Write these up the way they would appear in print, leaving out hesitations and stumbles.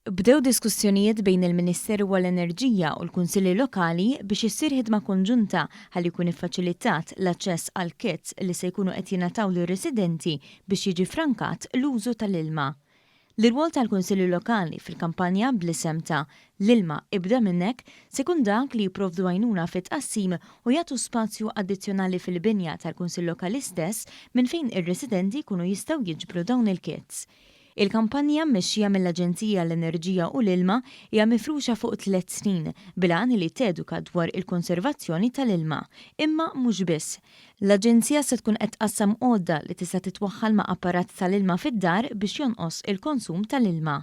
Bdew diskussjonijiet bejn il-Ministeru għall-Enerġija u l-Kunsilli Lokali biex issir ħidma konġunta ħalli jkun iffaċilitat l-aċċess għal kits li se jkunu qed jingħataw lir-residenti biex jiġi ffrankat l-użu tal-ilma. L-irwol tal-Kunsilli Lokali fil-kampanja bl-isem ta' L-Ilma Ibda Minnek se jkun dak li jipprovdu għajnuna fit-tqassim u jagħtu spazju addizzjonali fil-binja tal-Kunsill Lokali stess minn fejn ir-residenti jkunu jistgħu jiġbru dawn il-kits. Il-kampanja mmexxija mill-Aġenzija għall-Enerġija u l-Ilma hija mifruxa fuq tlett snin bil-għan li teduka dwar il-konservazzjoni tal-ilma. Imma mhux biss. L-Aġenzija se tkun qed tqassam għodda li tista' titwaħħal ma' apparat tal-ilma fid-dar biex jonqos il-konsum tal-ilma.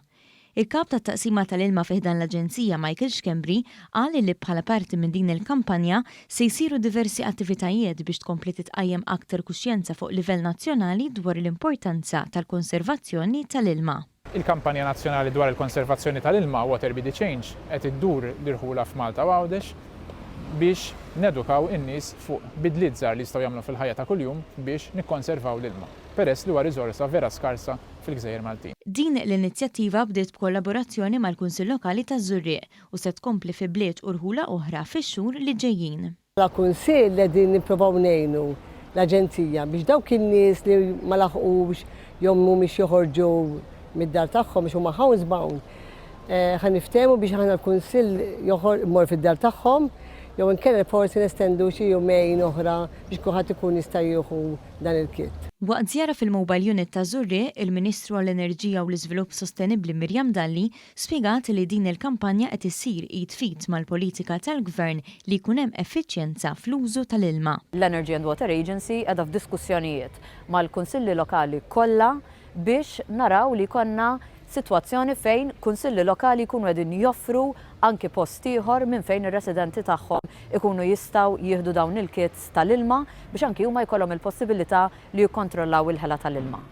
Il-Kap tat-Taqsima tal-Ilma fi ħdan l-Aġenzija Michael Schembri qal li bħala parti minn din il-kampanja se jsiru diversi attivitajiet biex tkompli titqajjem aktar kuxjenza fuq livell nazzjonali dwar l-importanza tal-konservazzjoni tal-ilma. Il-kampanja nazzjonali dwar il-konservazzjoni tal-ilma, Water Be The Change, qed iddur l-irħula f'Malta u Għawdex biex nedukaw in-nies fuq bidliet żgħar li jistgħu jagħmlu fil-ħajja ta' kuljum biex nikkonservaw l-ilma, peress li huwa riżorsa vera skarsa fil-gżejjer Maltin. Din l-inizjattiva bdiet b'kollaborazzjoni mal-Kunsill Lokali taż-Żurrieq u se tkompli fi bliet u rħula oħra fix-xhur li ġejjin. Bħala Kunsill qegħdin nipprovaw ngħinu l-Aġenzija biex dawk in-nies li ma laħqux jew mhumiex joħorġu mid-dar tagħhom għax huma housebound, ħa niftehmu biex aħna l-Kunsill jmur fid-dar tagħhom jew inkella forsi nestendu xi jumejn oħra biex kulħadd ikun jista' jieħu dan il-kit. Waqt żjara fil-Mobile Unit ta' Żurrieq, il-Ministru għall-Enerġija u l-Iżvilupp Sostenibbli Miriam Dalli spjegat li din il-kampanja qed issir id f'id mal-politika tal-Gvern li jkun hemm effiċjenza fl-użu tal-ilma. L-Energy and Water Agency qiegħda f'diskussjonijiet mal-Kunsilli Lokali kollha biex naraw li jkollna sitwazzjoni fejn kunsilli lokali jkunu qegħdin joffru anki post ieħor minn fejn ir-residenti tagħhom ikunu jistgħu jieħdu dawn il-kits tal-ilma biex anki huma jkollhom il-possibilità li jikkontrollaw il-ħela tal-ilma.